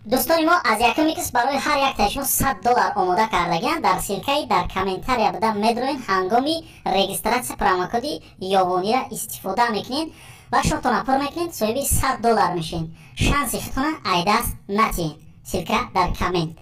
Дӯстони мо, аз якуми кис барои ҳар яктаи шумо $100 омода кардагианд. Дар ссылкаи дар комментария буда медроен, ҳангоми регистрация промокоди Ёвонира истифода мекунед ва шотона пур мекунед, соҳиби $100 мешед. Шанси худтона айдаст натиҳед. Ссылка дар коммент.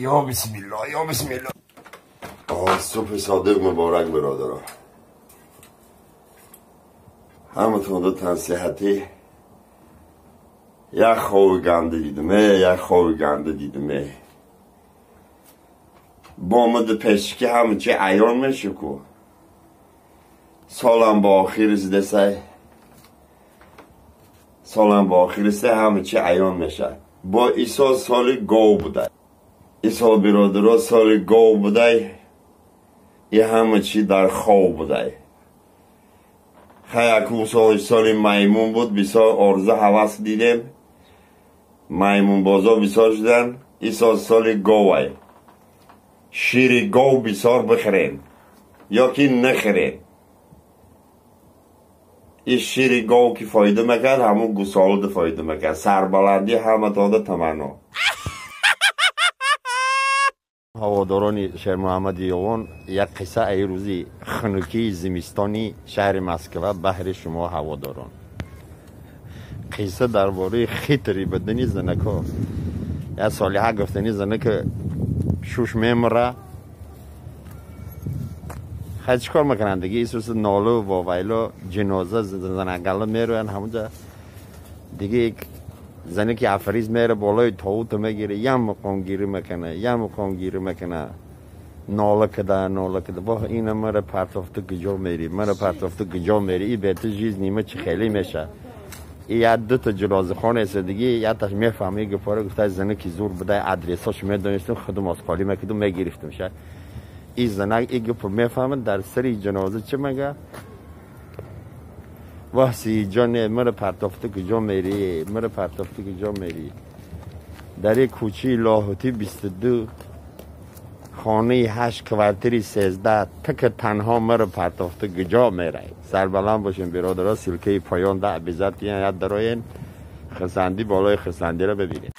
یا بسم الله، یا بسم الله. صبح صادق مبارک برادرها. همتون دو تنصیحتی. یک خواب گنده دیدم، یک خواب گنده دیدم. با مد پیشکی همه چی عیان میشه کو. سالم با آخر رسیده سای. سالم با آخر رسیده همه چی عیان میشه. با ایسا سال گاو بوده. ایسا برادرها سال گاو بوده. یه همه چی در خواب بوده. خیلی سال سال میمون بود، بسیار آرزو هوس دیدیم. میمون بازا بسیار شدن. ایسا سال گاوه. شیر گاو بسیار بخرین یا که نخرین. این شیر گاو که فایده میکرد همون گوساله فایده میکرد. سربلندی همه داده تمنا. هواداران شیر محمد یوان، یک قصه ای روزی خنکی زمستانی شهر مسکو بهر شما هواداران. قصه درباره خطری بدنی زنکا. یک سالی گفتنی زنک شوش میمره. خیلی چیکار میکنن دیگه؟ ایسوس نالو و ویلا جنازه زنگالا میروین همونجا دیگه. یک زنی که افریز میره بالای تاوت میگیره، یه مقام گیری میکنه، یه مقام گیری میکنه، ناله کده ناله کده، واه این مره پرتافته کجا میری، مره پرتافته کجا میری، این به تو جیز نیمه چی خیلی میشه. این یه دو تا جنازه خانه است دیگه، یه تاش میفهمه گفاره گفته زنی که زور بوده ادرساش میدونستم خودم از خالی میکردم میگرفتم شه. این زنک این گپ میفهمه در سری جنازه چه میگه؟ واه جان مرا پرتافته کجا میری، مرا پرتافته کجا میری. در یک کوچه لاهوتی 22 خانه 8 کوارتری 13 تک تنها مرا پرتافته کجا میری. سربلند باشین برادرها. سلکه پایان ده بیزت یاد دراین خرسندی بالای خرسندی را ببینید.